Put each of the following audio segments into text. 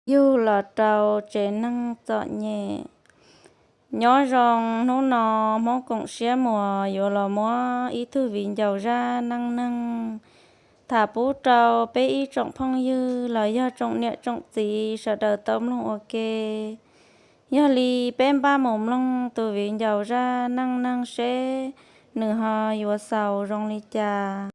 Yug los rau tsev neeg txom nyem. Nyob zoo, hnub no Hmoob Koom Siab Muas yuav los muab ib tug viv ncaus zaj neej neeg tham pub rau peb ib tsoom phooj ywg los yog tsoom niam tsoom txiv sawv daws tau mloog ua ke. Yog li peb npaj mus mloog tus viv ncaus zaj neej neeg seb nws ho yuav xaus zoo li cas.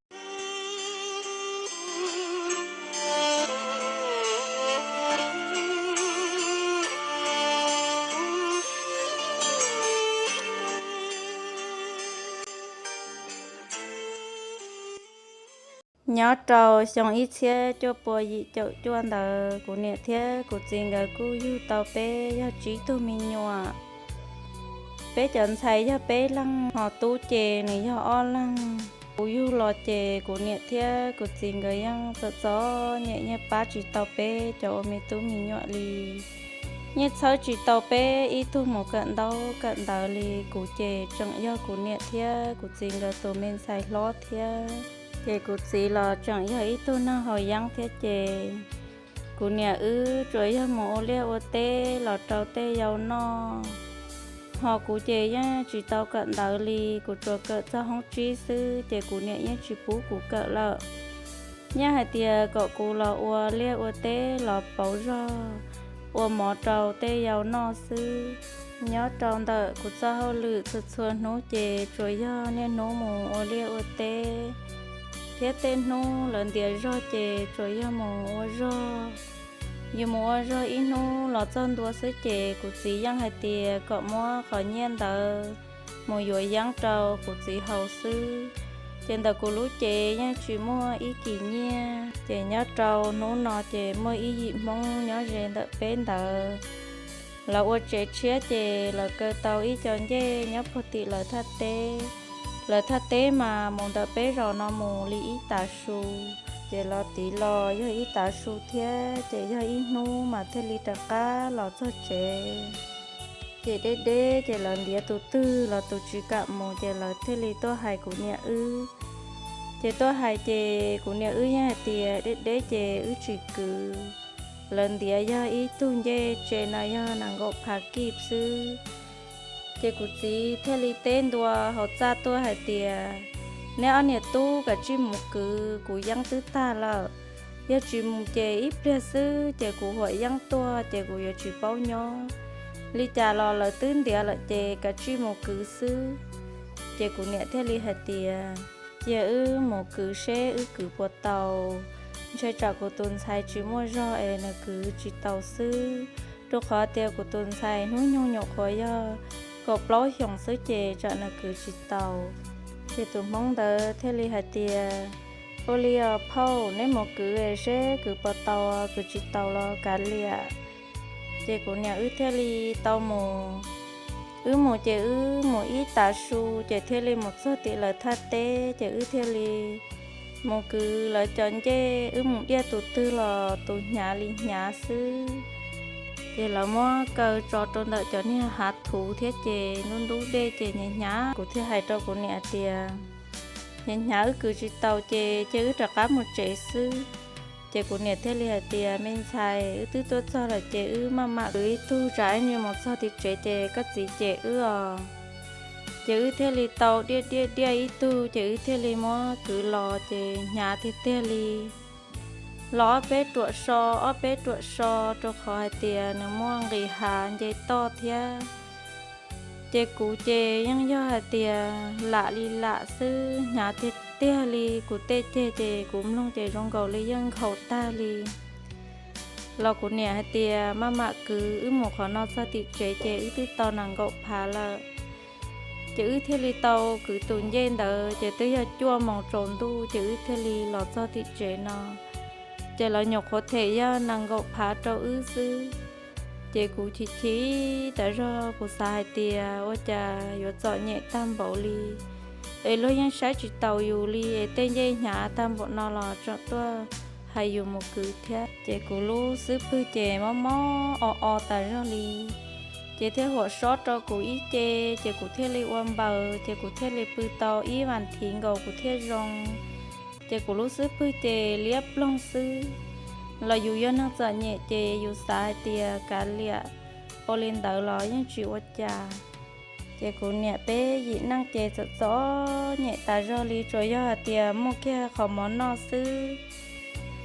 Nyob rau xyoo ib txhiab cuaj pua yim caum cuaj ntawd, kuv niam thiab kuv txiv nkawd kuj yug tau peb yog tsib tug me nyuam. Peb cov ntxhais yog peb leeg, ho tub ces nws yog ob leeg. Kuv yug los ces kuv niam thiab kuv txiv nkawd yeej txom txom nyem, yeej pab tsis tau peb cov ua me tub me nyuam li. Yeej txhawb tsis tau peb ib tug mus kawm ntaub kawm ntawv li. Kuv ces tseem yog kuv niam thiab kuv txiv nkawd tus me ntxhais hlob thiab, ces kuv txiv los tseem yog ib tug neeg haus yeeb thiab ces kuv niam wb tsuas yog mus ua liaj ua teb los rau tej yau noj. Ho kuv ces yeej tsis tau kawm ntawv li, kuv tsuas kawm txog hoob tsib xwb ces kuv niam yeej tsis pub kuv kawm lawm. Yeej hais tias kom kuv los ua liaj ua teb los pauv zog, ua mov rau tej yau noj xwb. Nyob rau ntawm kuv txoj hauj lwm txhua txhua hnub ces tsuas yog niaj hnub mus ua liaj ua teb, thiab tej hnub lawv ntiav zog ces tsuas yog mus ua zog. Yus mus ua zog ib hnub los txog ntua xwb ces kuv txiv yeej hais tias kom muab qhov nyiaj ntawd mus yuav yeeb rau kuv txiv haus xwb. Ces ntawm kuv lub cev yeej tsis muaj ib kis nyiaj. Ces nyob rau hnub no ces muaj ib yim Hmoob nyob ze ntawm peb ntawd, lawv ua tsev tshiab ces lawv kaw tau ib co ncej nyob puag tim lawv thaj teb. Lawv thaj teb mas mus ntawm peb zos no mus li ib tav su. Ces los tid los yog ib tav su thiab, ces yog ib hnub mas thiaj li rov qab los txog tsev. Ces deb deb ces lawv ntiav tus twg los tus tsis kam mus, ces lawv thiaj li tuaj hais kuv niam wb. Ces tuaj hais ces kuv niam wb yeej hais tias deb deb ces wb tsis kwv. Lawv ntiav yog ib tug ncej tsev no yog nees nkaum phav kij xwb. Ces kuv txiv thiaj li teb ntua hauv txaj tuaj hais tias, neb ob niam tub kav tsij mus kwv, kuv yeeb twb tag lawm. Yog tsis mus ces ib pliag xwb ces kuv huam yeeb tuaj ces kuv yuav tsis paub nyob. Li cas los lawv twb ntiav lawm ces kav tsij mus kwv xwb. Ces kuv niam thiaj li hais tias, cia wb mus kwv seb wb kwv puas tau. Ntshe tsam kuv tus ntxhais tsis muaj zog es nws kwv tsis tau xwb, rau qhov tias kuv tus ntxhais hnub nyoog nyuam qhuav yog kaum plaub xyoos xwb ces tsam nws kwv tsis tau. Ces tus Hmoob ntawd thiaj li hais tias, ua li os phauj, neb mus kwv seb kwv puas tau, kwv tsis tau los kav liam. Ces kuv niam wb thiaj li tau mus. Wb mus ces wb mus ib tav su ces thiaj li mus txog tim lawv thaj teb, ces wb thiaj li mus kwv lawv cov ncej. Wb mus diaj tus twg los tus hnyav li hnyav xwb. Ces lawv muab kaw tso rau ntawm cov niag hav thuv thiab ces ntub ntub dej ces hnyav hnyav. Kuv thiaj hais rau kuv niam tias, hnyav hnyav wb kwv tsis tau ces cia wb rov qab mus tsev xwb. Ces kuv niam thiaj li hais tias, me ntxhais, wb twb tuaj txog lawm ces wb maj mam kwv ib tug, tsam ib ntsis mus txog tim tsev ces koj txiv cem wb os. Ces wb thiaj li tau diaj diaj diaj ib tug ces wb thiaj li muab kwv los ces hnyav tiag tiag li. Los ob peb ruam so, ob peb ruam so, rau qhov hais tias nws muaj nqis hav nce toj thiab. Ces kuv ces yeej yog hais tias lam li lam xwb, hnyav tiag tiag li, kuv tej ceg ces kuv mloog ces zoo nkaus li yeej nkhaus tag li. Los kuv niam hais tias maj mam kwv, wb mus qhov no txog tim tsev ces wb twb tau nees nkaum phav lawm. Ces wb thiaj li tau kwv tus ncej ntawd ces twb yog cuaj moos tsaus ntuj ces wb thiaj li los txog tim tsev no. Ces lawv nyuam qhuav them yog nees nkaum phav rau wb xwb. Ces kuv chim chim tas zog, kuv xav hais tias ua cas yuav txom nyem tag npaum li, es luag yeej saib tsis taus yus li es tej ncej hnyav tag npaum no los tseem tuaj hais yus mus kwv thiab. Ces kuv lub xub pwg ces mob mob o o tas zog li. Ces thiaj huam sob rau kuv ib ce, ces kuv thiaj li ua npaws, ces kuv thiaj li pw tau ib vas thiv nkaus kuv thiaj zoo. Ces kuv lub xub pwg ces liab ploog xwb. Los yus yog neeg txom nyem ces yus xav hais tias kav liam, ua li ntawd los yeej tsis ua cas. Ces kuv niam peb yim neej ces txom txom nyem tas zog li, tsuas yog hais tias muaj kiag qhov mov noj xwb.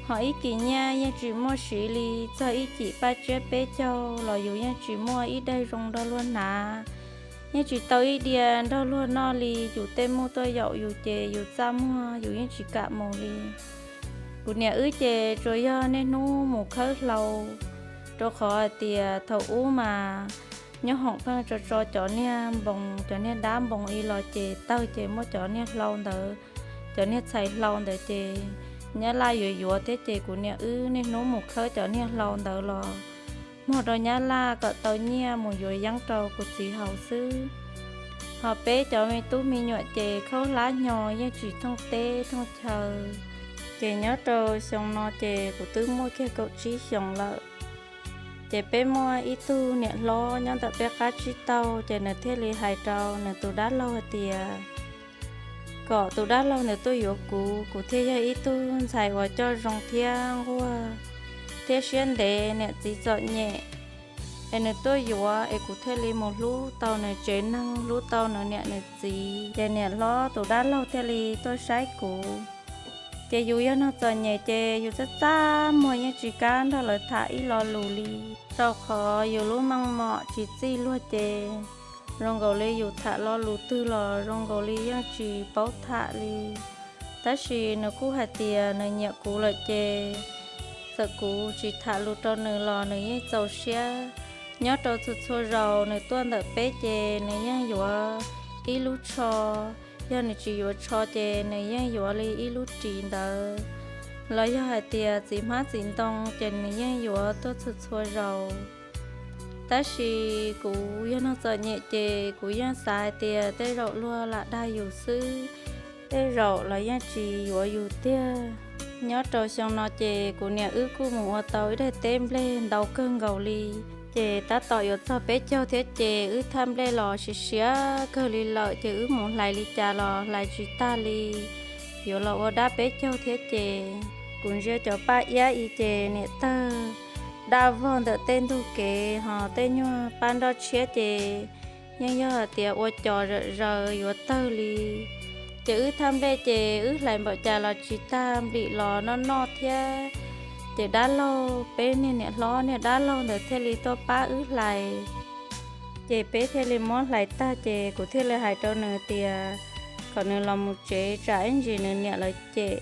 Ho ib kis nyiaj yeej tsis muaj siv li, txog ib cim paj tsiab peb caug los yus yeej tsis muaj ib daig zoo nrog luag hnav, yeej tsis tau ib diav nrog luag noj li. Yus tej muj tuaj yaum yus ces yus txaj muag yus yeej tsis kam mus li. Kuv niam wb ces tsuas yog niaj hnub mus khawb hlau, rau qhov hais tias thaum ub mas nyob hoom pheej tso tso cov niag npoos, cov niag dab npoos ib los ces tawg ces muab cov niag hlau ntawd, cov niag txhais hlau ntawd ces nyab laj yuav yuav thiab ces kuv niam wb niaj hnub mus khawb cov niag hlau ntawd los muag rau nyab laj kom tau nyiaj mus yuav yeeb rau kuv txiv haus xwb. Ho peb cov me tub me nyuam ces khaub hlab hnyo yeej tsis thooj teb thooj chaw. Ces nyob rau xyoo no ces kuv twb muaj kiag kaum tsib xyoos lawm. Ces peb muaj ib tug niam hlob nyob ntawm peb qab tsib taug, ces nws thiaj li hais rau nws tus dab laug hais tias kom tus dab laug ntawd tuaj yuav kuv, kuv thiaj yog ib tug ntxhais uas coj zoo thiab nquag thiab siab ntev, niam txiv txom nyem, es nws tuaj yuav es kuv thiaj li mus hlub tau nws tsev neeg, hlub tau nws niam nws txiv. Ces niam hlob tus dab laug thiaj li tuaj saib kuv. Ces yus yog neeg txom nyem ces yus txaj txaj muag yeej tsis kam nrog lawv tham ib lo lus li, rau qhov yus lub meej mom tsis txij luag ces zoo nkaus li yus tham lo lus twg los zoo nkaus li yeej tsis paub tham li. Tab sis nws kuj hais tias nws nyiam kuv lawm ces txawm kuv tsis tham lus rau nws los nws yeej txaus siab. Nyob rau txhua txhua zaus nws tuaj ntawm peb ces nws yeej yuav ib lub tsho, yog nws tsis yuav tsho ces nws yeej yuav li ib lub ris ntawd, los yog hais tias txiv hmab txiv ntoo ces nws yeej yuav tuaj txhua txhua zaus. Tab sis kuv yog neeg txom nyem ces kuv yeej xav hais tias tej zaum luag lam dag yus xwb, tej zaum los yeej tsis yuav yus tiag. Nyob rau xyoo no ces kuv niam wb kuj mus ua tau ib daim teb nplej ntau kawg nkaus li. Ces tab tom yuav txog peb caug thiab ces wb thaj nplej los siav siav kawg li lawm ces wb mus hlais li cas los hlais tsis tag li. Yuav los ua dab peb caug thiab ces kuv ntsia cov paj iab ib ces niam tawg daj vog ntawm tej ntug kev, ho tej nyuag paj nroj tshiab ces yeej yog hais tias ua cos zam zaws yuav tawg li. Ces wb thaj nplej ces wb hlais npaum cas los tsis tag, nplim los noj noj thiab. Ces dab laug, peb niag niam hlob niag dab laug ntawd thiaj li tuaj pab wb hlais. Ces peb thiaj li muab hlais tag ces kuv thiaj li hais rau nws tias kom nws los mus tsev tsam ib ntsis nws niam lawv cem.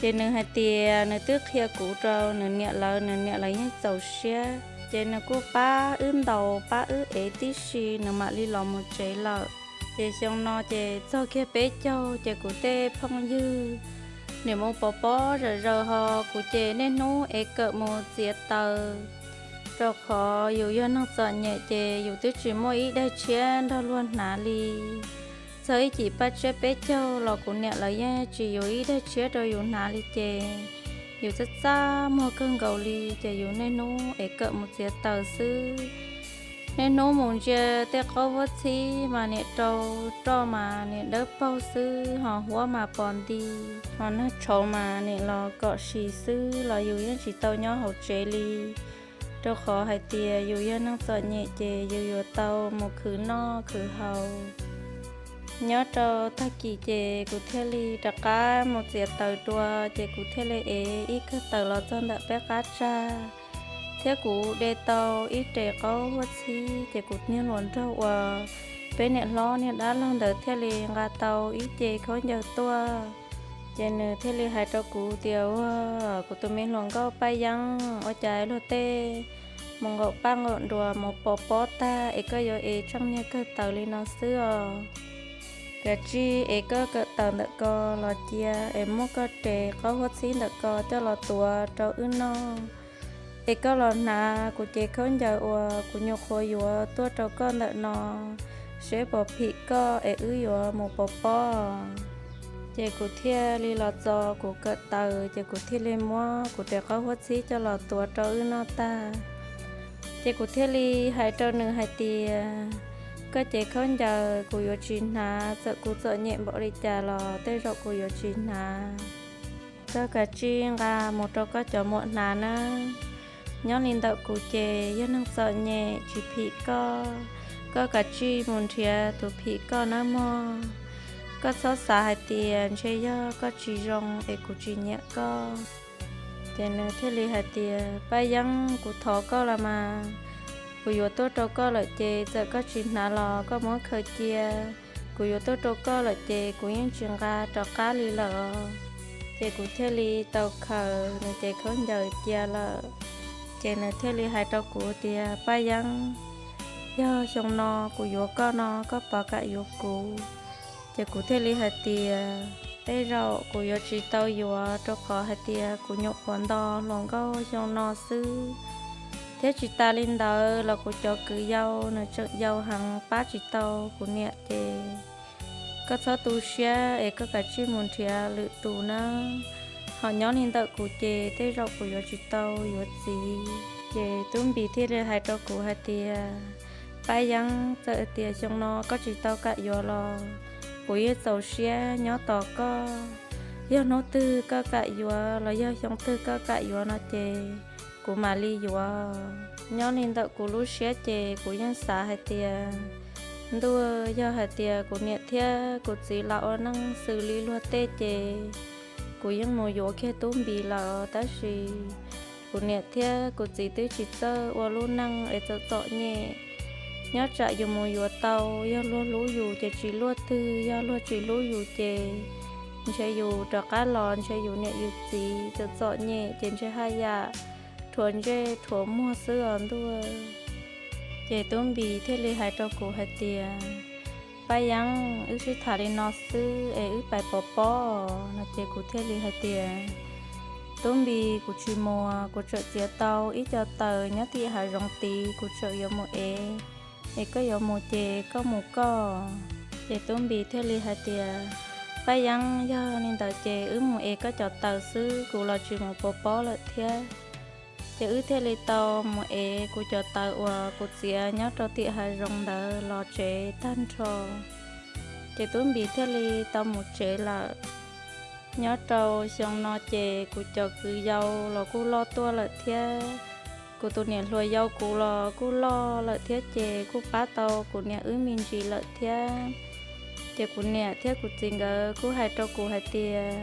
Ces nws hais tias nws twb qhia kuv rau nws niam lawv, nws niam lawv yeej txaus siab. Ces nws kuj pab wb ntaus pab wb ev tib si nws mam li los mus tsev lawm. Ces xyoo no ces txog kiag peb caug ces kuv tej phooj ywg nim mus pov pob zam zaws ho kuv ces niaj hnub ev kawm mus txiav taws. Rau qhov yus yog neeg txom nyem ces yus twb tsis muaj ib daig tshiab nrog luag hnav li. Txog ib cim paj tsiab peb caug los kuv niam lawv yeej tsis yuav ib daig tshiab rau yus hnav li ces yus txaj txaj muag kawg nkaus li ces yus niaj hnub ev kawm mus txiav taws xwb. Niaj hnub mus ntsia tej qaub huab txhib mas niam rau roj mas niam dawb paug xwb, ho huab mas pos nti, ho nag tshauv mas niam los kom si xwb los yus yeej tsis tau nyob hauv tsev li. Rau qhov hais tias yus yog neeg txom nyem ces yus yuav tau mus khwv noj khwv haus. Nyob rau tag kis ces kuv thiaj li rov qab mus txiav taws dua ces kuv thiaj li ev ib kawm taws los txog ntawm peb qab tsag, thiab kuv de tau ib res qaub huab txhib ces kuv niag hluas nraug uas peb niam hlob niag dab laug ntawd thiaj li nqa tau ib ce khaub ncaws tuaj. Ces nws thiaj li hais rau kuv tias, Ua, kuv tus me hluas nkauj Paj Yeeb, ua cas luag tej mus nqaum paj nqaum nruas mus pov pob tag es koj yuav ev tseej niag kawm taws li no xwb os? Kav tsij ev koj kawm taws ntawm ko los cia es muab koj res qaub huab txhib ntawm ko coj los tuav rau wb noj, es koj los hnav kuv cev khaub ncaws uas kuv nyuam qhuav yuav tuaj rau koj ntawm no, seb puas phim koj es wb yuav mus pov pob. Ces kuv thiaj li los txo kuv kawm taws ces kuv thiaj li muab kuv res qaub huab txhib coj los tuav rau wb noj tag. Ces kuv thiaj li hais rau nws hais tias, Koj cev khaub ncaws kuv yuav tsis hnav, txawm kuv txom nyem npaum li cas los tej zaum kuv yuav tsis hnav. Koj kav tsij nqa mus rau koj cov muam hnav nawb. Nyob li ntawm kuv ces yog neeg txom nyem tsis phim koj, koj kav tsij mus nrhiav tus phim koj nawb mog. Koj txhob xav hais tias ntshe yog koj tsis zoo es kuv tsis nyiam koj. Ces nws thiaj li hais tias, Paj Yeeb, kuv thov koj los mas, kuv yuav tuaj rau koj lawm ces txawm koj tsis hnav los koj muab khaws cia. Kuv yuav tuaj rau koj lawm ces kuv yeej tsis nqa rov qab li lawm. Ces kuv thiaj li tau khaws nws ces khaub ncaws cia lawm. Ces nws thiaj li hais rau kuv tias, Paj Yeeb, yog xyoo no kuv yuav koj no koj puas kam yuav kuv? Ces kuv thiaj li hais tias, Tej zaum kuv yuav tsis tau yuav rau qhov hais tias kuv nyuam qhuav nto hluas nkauj xyoo no xwb, thiab tsis tas li ntawd los kuv cov kwv yau nws tseem yau heev pab tsis tau kuv niam ces koj txhob tu siab es koj kav tsij mus nrhiav lwm tus nawb. Ho nyob li ntawm kuv ces tej zaum kuv yuav tsis tau yuav txiv. Ces Tub Npis thiaj li hais rau kuv hais tias, Paj Yeeb, txawm tias xyoo no koj tsis tau kam yuav los kuv yeej txaus siab nyob tos koj. Yog hnub twg koj kam yuav los yog xyoo twg koj kam yuav no ces kuv mam li yuav. Nyob li ntawm kuv lub siab ces kuv yeej xav hais tias, ntuj, yog hais tias kuv niam thiab kuv txiv los ua neej xws li luag tej ces kuv yeej mus yuav kiag Tub Npis lawm. Tab sis kuv niam thiab kuv txiv twb tsis txawj ua lub neej es txom txom nyem. Nyob tsam yus mus yuav tau, yog luag hlub yus ces tsis luaj twg, yog luag tsis hlub yus ces ntshe yus rov qab los ntshe yus niam yus txiv txom txom nyem ces ntshe haj yam rhuav ntsej rhuav muag xwb os ntuj. Ces Tub Npis thiaj li hais rau kuv hais tias, Paj Yeeb, wb sib tham li no xwb es wb pais pov pob no. Ces kuv thiaj li hais tias, Tub Npis, kuv tsis mus, kuv tseem txiav tau ib co taws nyob tim hav zoov tid, kuv tseem yuav mus ev. Es koj yuav mus ces koj mus koj. Ces Tub Npis thiaj li hais tias, Paj Yeeb, yog li ntawd ces wb mus ev koj cov taws xwb, kuv los tsis mus pov pob lawm thiab. Ces wb thiaj li tau mus ev kuv cov taws uas kuv txiav nyob rau tim hav zoov ntawd los tsev tag nrho. Ces Tub Npis thiaj li tau mus tsev lawm. Nyob rau xyoo no ces kuv cov kwv yau los kuj loj tuaj lawm thiab. Kuv tus niam hluas yau kuv los kuj loj lawm thiab ces kuj pab tau kuv niam wb me ntsis lawm thiab. Ces kuv niam thiab kuv txiv nkawd kuj hais rau kuv hais tias,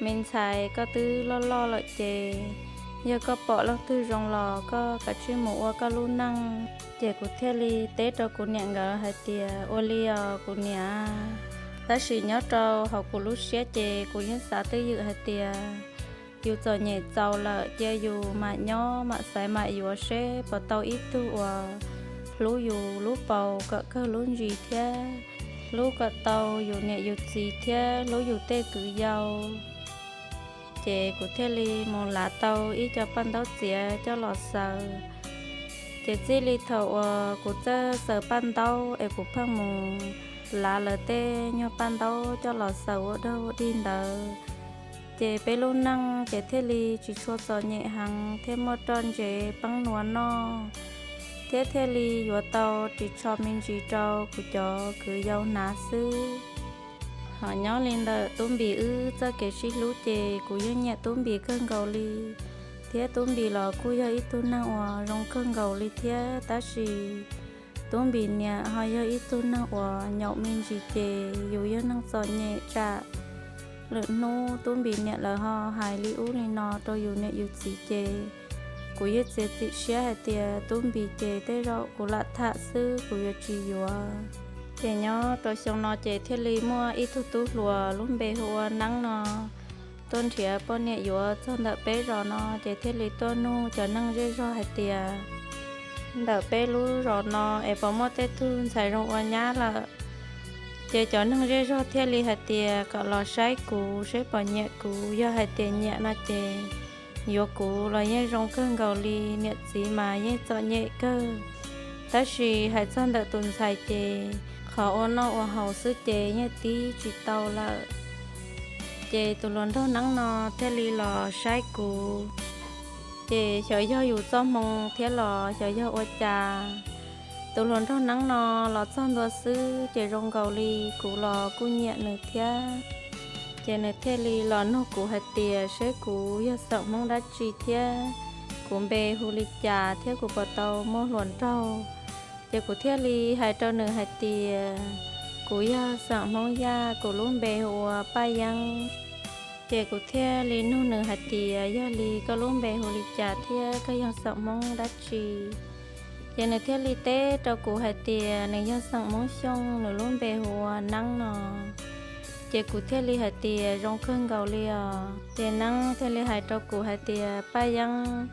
Me ntxhais, koj twb loj loj lawm ces yog koj pom leej twg zoo los koj kav tsij mus ua koj lub neej. Ces kuv thiaj li teb rau kuv niam nkawd hais tias, Ua li os kuv niam. Tab sis nyob rau hauv kuv lub siab ces kuv yeej xav twj ywm hais tias yus txom nyem txaus lawm cia yus mam nyob mam xaiv mam yuav seb puas tau ib tug uas hlub yus lub paus kom kawg lub ntsis thiab hlub kom tau yus niam yus txiv thiab hlub yus tej kwv yau. Ces kuv thiaj li mus lav tau ib co paj ntaub txiav coj los xaws. Ces txij li thaum uas kuv txawj xaws paj ntaub es kuv pheej mus lav lawv tej nyuag paj ntaub coj los xaws ua dog ua dig ntawd, ces peb lub neej ces thiaj li tsis tshua txom nyem heev thiab muaj roj ntsev peeb nuav noj, thiab thiaj li yuav tau ris tsho me ntsis rau kuv cov kwv yau hnav xwb. Ho nyob li ntawm Tub Npis wb txoj kev sib hlub ces kuv yeej nyiam Tub Npis kawg nkaus li, thiab Tub Npis los kuj yog ib tug neeg uas zoo kawg nkaus li thiab. Tab sis Tub Npis niam ho yog ib tug neeg uas nyaum me ntsis ces yus yog neeg txom nyem tsam lwm hnub Tub Npis niam lawv ho hais li ub li no rau yus niam yus txiv ces kuv yeej txiav txim siab hais tias Tub Npis ces tej zaum kuv lam tham xwb, kuv yuav tsis yuav. Ces nyob rau xyoo no ces thiaj li muaj ib tug tub hluas lub npe hu ua Neeb no tuaj nrhiav poj niam yuav txog ntawm peb zos no, ces thiaj li tuaj nug cov neeg zej zog hais tias ntawm peb lub zos no es puas muaj tej tug ntxhais zoo ua nyab lawm. Ces cov neeg zej zog thiaj li hais tias kom los saib kuv seb puas nyiam kuv, yog hais tias nyiam no ces yuav kuv los yeej zoo kawg nkaus li, niam txiv mas yeej txom nyem kawg. Tab sis hais txog ntawm tus ntxhais ces qhov ua noj ua haus xwb ces yeej tib tsis tau lawm. Ces tus hluas nraug Neeb no thiaj li los saib kuv, ces xyov yog yus txoj hmoo thiab los xyov yog ua cas, tus hluas nraug Neeb no los txog ntua xwb ces zoo nkaus li kuv los kuj nyiam nws thiab. Ces nws thiaj li los nug kuv hais tias seb kuv yog xeem Hmoob dab tsi thiab kuv npe hu li cas thiab kuv puas tau muaj hluas nraug. Ces kuv thiaj li hais rau nws hais tias kuv yog xeem Hmoob Yaj, kuv lub npe hu ua Paj Yeeb. Ces kuv thiaj li nug nws hais tias yog li koj lub npe hu li cas thiab koj yog xeem Hmoob dab tsi? Ces nws thiaj li teb rau kuv hais tias nws yog xeem Hmoob Xyooj, nws lub npe hu ua Neeb no. Ces kuv thiaj li hais tias zoo kawg nkaus li os. Ces Neeb thiaj li hais rau kuv hais tias Paj Yeeb,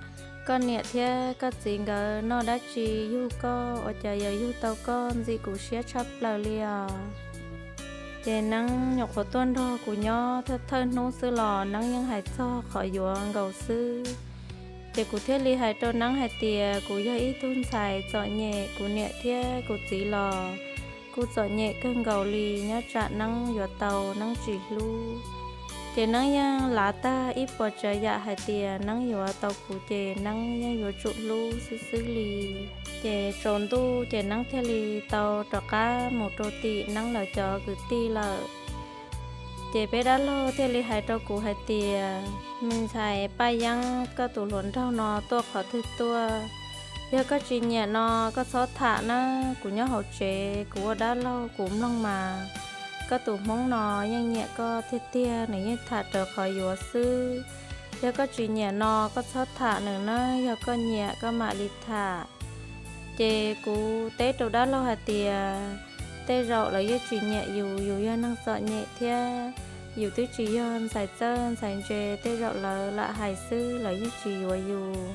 koj niam thiab koj txiv nkawd noj dab tsi yug koj ua cas yuav yug tau koj ntxim kuv siab tshaj plaws li os. Ces Neeb nyuam qhuav tuaj nrog kuv nyob thawj thawj hnub xwb los Neeb yeej hais txog qhov yuav nkaus xwb. Ces kuv thiaj li hais rau Neeb hais tias kuv yog ib tug ntxhais txom nyem, kuv niam thiab kuv txiv los kuj txom nyem kawg nkaus li, nyob tsam Neeb yuav tau Neeb tsis hlub. Ces Neeb yeej lav tag ib puas tsav yam hais tias Neeb yuav tau kuv ces Neeb yeej yuav tsum hlub xwb xwb li. Ces tsaus ntuj ces Neeb thiaj li tau rov qab mus rau tim Neeb lawv cov kwv tij lawm. Ces peb dab laug thiaj li hais rau kuv hais tias me ntxhais Paj Yeeb, koj tus hluas nraug no tuaj qhov twg tuaj? Yog koj tsis nyiam no koj txhob tham nawb, kuv nyob hauv tsev kuv ua dab laug kuv mloog mas koj tus Hmoob no yeej nyiam koj tiag tiag, nws yeej tham raws qhov yuav xwb. Yog koj tsis nyiam no koj txhob tham nws nawb, yog koj nyiam koj mam li tham. Ces kuv teb rau dab laug hais tias tej zaum lawv yeej tsis nyiam yus, yus yog neeg txom nyem thiab yus twb tsis yog ntxhais txawj ntxhais ntse, tej zaum lawv lam hais xwb, lawv yeej tsis yuav yus.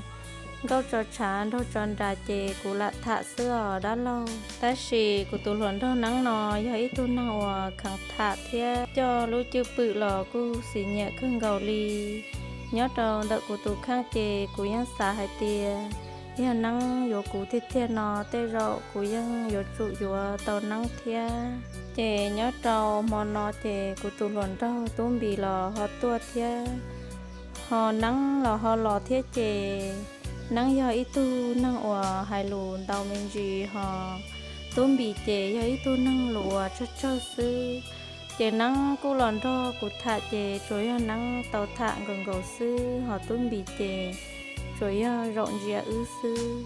Nkauj tso tshav nraug tso nras ces kuv lam tham xwb os dab laug. Tab sis kuv tus hluas nraug Neeb no yog ib tug neeg uas kheev tham thiab coj lub cwj pwm los kuj xis nyiam kawg nkaus li. Nyob rau ntawm kuv tus kheej ces kuv yeej xav hais tias yog Neeb yuav kuv tiag tiag no tej zaum kuv yeej yuav tsum yuav tau Neeb thiab. Ces nyob rau hmo no ces kuv tus hluas nraug Tub Npis los ho tuaj thiab, ho Neeb los ho los thiab ces Neeb yog ib tug neeg uas hais lus ntau me ntsis, ho Tub Npis ces yog ib tug neeg lus uas tsawg tsawg xwb. Ces Neeb kuj los nrog kuv tham ces tsuas yog Neeb tau tham nkaus nkaus xwb, ho Tub Npis ces tsuas yog zaum ntsia wb xwb.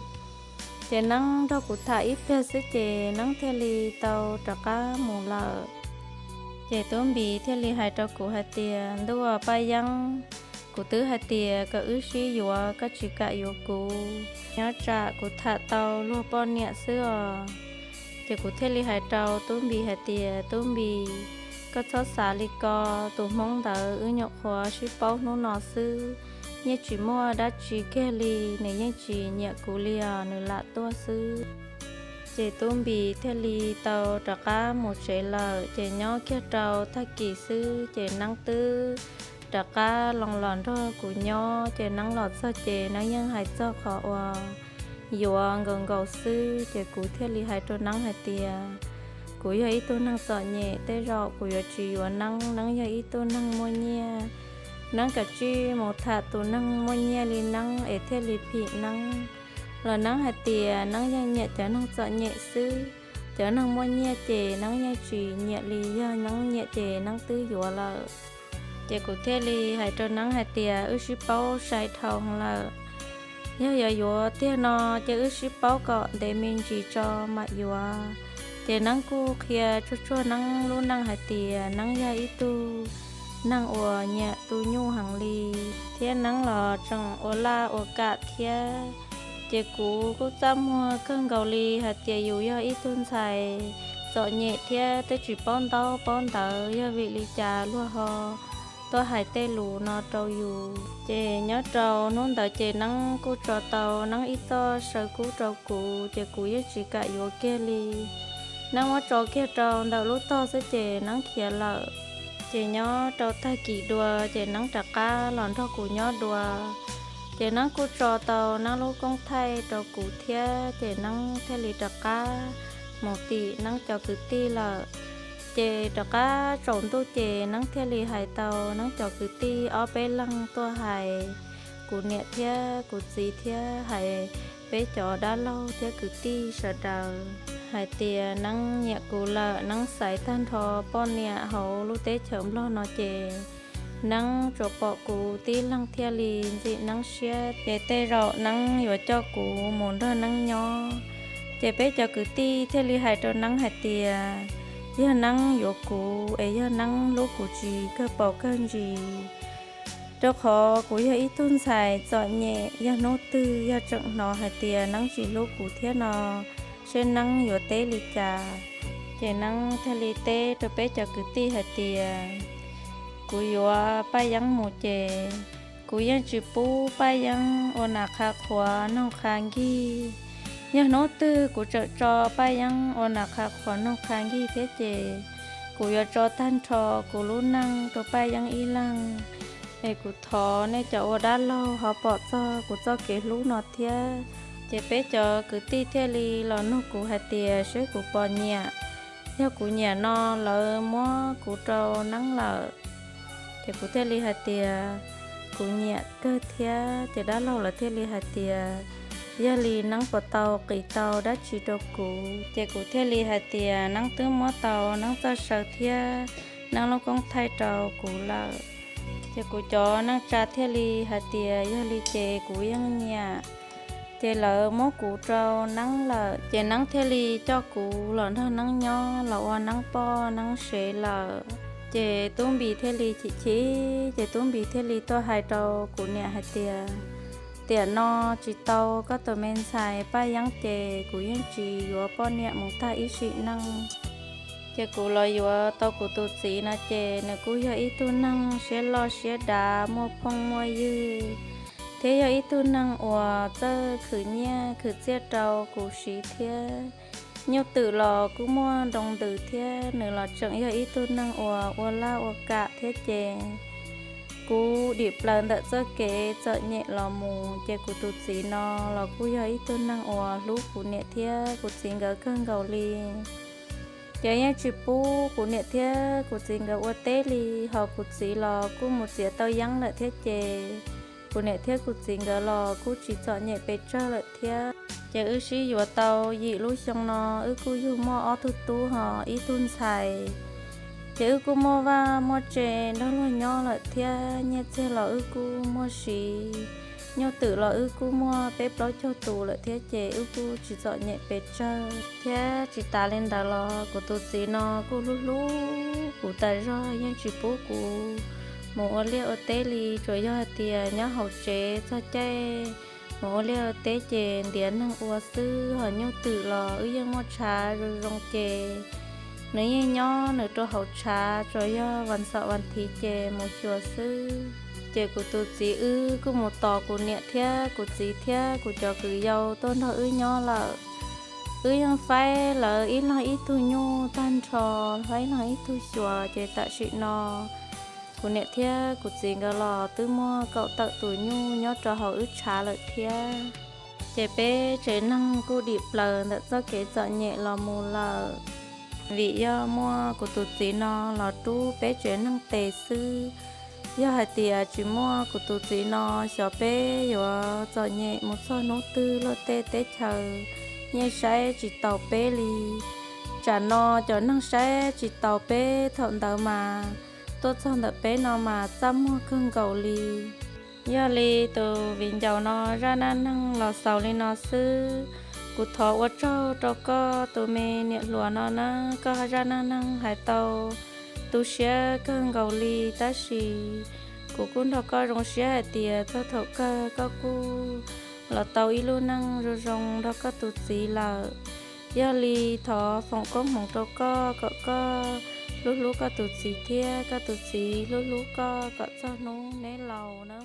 Ces Neeb nrog kuv tham ib pliag xwb ces Neeb thiaj li tau rov qab mus lawm. Ces Tub Npis thiaj li hais rau kuv hais tias, Ntuj aw Paj Yeeb, kuv twb hais tias kom wb sib yuav koj tsis kam yuav kuv, nyob tsam kuv tham tau luag poj niam xwb os. Ces kuv thiaj li hais rau Tub Npis hais tias, Tub Npis, koj txhob xav li ko, tus Hmoob ntawd wb nyuam qhuav sib paub hnub no xwb, yeej tsis muaj dab tsi kiag li, nws yeej tsis nyiam kuv li os, nws lam tuaj xwb. Ces Tub Npis thiaj li tau rov qab mus tsev lawm. Ces nyob kiag rau tag kis xwb ces Neeb twb rov qab los los nrog kuv nyob. Ces Neeb los txog ces Neeb yeej hais txog qhov uas yuav nkaus nkaus xwb. Ces kuv thiaj li hais rau Neeb hais tias, kuv yog ib tug neeg txom nyem, tej zaum kuv yuav tsis yuav Neeb. Neeb yog ib tug neeg muaj nyiaj, Neeb kav tsij mus tham tus neeg muaj nyiaj li Neeb es thiaj li phim Neeb. Los Neeb hais tias Neeb yeej nyiam cov neeg txom nyem xwb, cov neeg muaj nyiaj ces Neeb yeej tsis nyiam li, yog Neeb nyiam ces Neeb twb yuav lawm. Ces kuv thiaj li hais rau Neeb hais tias, wb sib paub sai dhau lawm, yog yuav yuav tiag no ces wb sib paub kom ntev me ntsis tso mam yuav. Ces Neeb kuj qhia tsuag tsuag Neeb lub neej hais tias Neeb yog ib tug neeg uas nyiam tu nyuj heev li, thiab Neeb los tseem ua laj ua kam thiab. Ces kuv kuj txaj muag kawg nkaus li hais tias yus yog ib tug ntxhais txom nyem thiab twb tsis paub ntaub paub ntawv, yog vim li cas luag ho tuaj hais tej lus no rau yus. Ces nyob rau hnub ntawd ces Neeb kuj tso tau Neeb ib txoj saw kub rau kuv, ces kuv yeej tsis kam yuav kiag li. Neeb muab tso kiag rau ntawm lub tog xwb ces Neeb khiav lawm. Ces nyob rau tag kis dua ces Neeb rov qab los nrog kuv nyob dua. Ces Neeb kuj tso tau Neeb lub koob thaij rau kuv thiab, ces Neeb thiaj li rov qab mus tim Neeb cov kwv tij lawm. Ces rov qab tsaus ntuj ces Neeb thiaj li hais tau Neeb cov kwv tij ob peb leeg tuaj hais kuv niam thiab kuv txiv thiab hais peb cov dab laug thiab kwv tij sawv daws. hais tias Neeb nyiam kuv lawm. Neeb xaiv tag nrho poj niam hauv lub teb chaws Nplog no ces Neeb tsuas pom kuv tib leeg thiaj li ntxim Neeb siab, ces tej zaum Neeb yuav coj kuv mus nrog Neeb nyob. Ces peb cov kwv tij thiaj li hais rau Neeb hais tias yog Neeb yuav kuv es yog Neeb hlub kuv tsis kawg paus kawg ntsis, rau qhov kuv yog ib tug ntxhais txom nyem, yog hnub twg yog tseem hnov hais tias Neeb tsis hlub kuv thiab no, seb Neeb yuav teb li cas. Ces Neeb thiaj li teb rau peb cov kwv tij hais tias kuv yuav Paj Yeeb mus ces kuv yeej tsis pub Paj Yeeb ua nas qha qhuav noog qha nkig. Yog hnub twg kuv tseem tso Paj Yeeb ua nas qha qhuav noog qha nkig thiab ces kuv yuav tso tag nrho kuv lub neej rau Paj Yeeb ib leeg. Es kuv thov nej cov ua dab laug ho pom txog kuv txoj kev hlub no thiab. Ces peb cov kwv tij thiaj li los nug kuv hais tias seb kuv puas nyiam. Yog kuv nyiam no lawv muab kuv rau Neeb lawm. Ces kuv thiaj li hais tias kuv nyiam kawg thiab. Ces dab laug lawv thiaj li hais tias yog li Neeb puas tau qis tau dab tsi rau kuv. Ces kuv thiaj li hais tias Neeb twb muab tau Neeb txoj saw thiab Neeb lub koob thaij rau kuv lawm. Ces kuv cov neej tsa thiaj li hais tias yog li ces kuv yeej nyiam. Ces lawv muab kuv rau Neeb lawm ces Neeb thiaj li coj kuv los nrog Neeb nyob los ua Neeb poj Neeb sev lawm. Ces Tub Npis thiaj li chim chim, ces Tub Npis thiaj li tuaj hais rau kuv niam hais tias tiam no tsis tau koj tus me ntxhais Paj Yeeb ces kuv yeej tsis yuav poj niam mus tag ib sim neej. Ces kuv los yuav tau kuv tus txiv no ces nws kuj yog ib tug neeg siab loj siab dav, muaj phooj muaj ywg, thiab yog ib tug neeg uas txawj khwv nyiaj khwv txiaj rau kuv siv thiab. Nyuj twm los kuj muaj nroo ntws thiab, nws los tseem yog ib tug neeg uas ua laj ua kam thiab ces kuv dim plaws ntawm txoj kev txom nyem los mus ces kuv tus txiv no los kuj yog ib tug neeg uas hlub kuv niam thiab kuv txiv nkawd kawg nkaus li. Ces yeej tsis pub kuv niam thiab kuv txiv nkawd ua teb li, ho kuv txiv los kuj mus txiav tau yeeb lawm thiab ces kuv niam thiab kuv txiv nkawd los kuj tsis txom nyem pes tsawg lawm thiab. Ces wb sib yuav tau yim lub xyoo no wb kuj yug muaj ob tug tub ho ib tug ntxhais. Ces wb kuj muaj vaj muaj tse nrog luag nyob lawm thiab, nyiaj txiag los wb kuj muaj siv, nyuj twm los wb kuj muaj peb plaub caug tus lawm thiab ces wb kuj tsis txom nyem pes tsawg. Thiab tsis tas li ntawd los kuv tus txiv no kuj hlub hlub kuv tas zog, yeej tsis pub kuv mus ua liaj ua teb li, tsuas yog hais tias nyob hauv tsev txog caij mus ua liaj ua teb ces ntiav neeg ua xwb, ho nyuj twm los wb yeej muaj tshav zoo zoo ces nws yeej nyob nws rau hauv tshav, tsuas yog vas ntxom vas thiv ces mus xyuas xwb. Ces kuv tus txiv wb kuj mus tos kuv niam thiab kuv txiv thiab kuv cov kwv yau tuaj nrog wb nyob lawm. Wb yeej faib lawv ib leeg ib tug nyuj tag nrho, faib ib leeg ib tug xyuas, ces tam sim no kuv niam thiab kuv txiv nkawd los twb muaj kaum tawm tus nyuj nyob rau hauv wb tshav lawm thiab. Ces peb tsev neeg kuj dim plaws ntawm txoj kev txom nyem los mus lawm, vim yog muaj kuv tus txiv no los rub peb tsev neeg tes xwb. Yog hais tias tsis muaj kuv tus txiv no, xyov peb yuav txom nyem mus txog hnub twg, luag tej teb chaws yeej saib tsis taus peb li. Tsam no cov neeg saib tsis taus peb thaum ntawd mas tuaj txog ntawm peb no mas txaj muag kawg nkaus li. Yog li tus viv ncaus no zaj neej neeg los xaus li no xwb. Kuv thov ua tsaug rau koj tus me niam hluas no na, koj zaj neej neeg hais tau tu siab kawg nkaus li, tab sis kuv kuj nrog koj zoo siab hais tias txog thaum kawg koj kuj los tau ib lub neej zoo zoo nrog koj tus txiv lawm. Yog li thov foom koob hmoov rau koj kom koj hlub hlub koj tus txiv thiab koj tus txiv hlub hlub koj kom txog hnub neb laus na.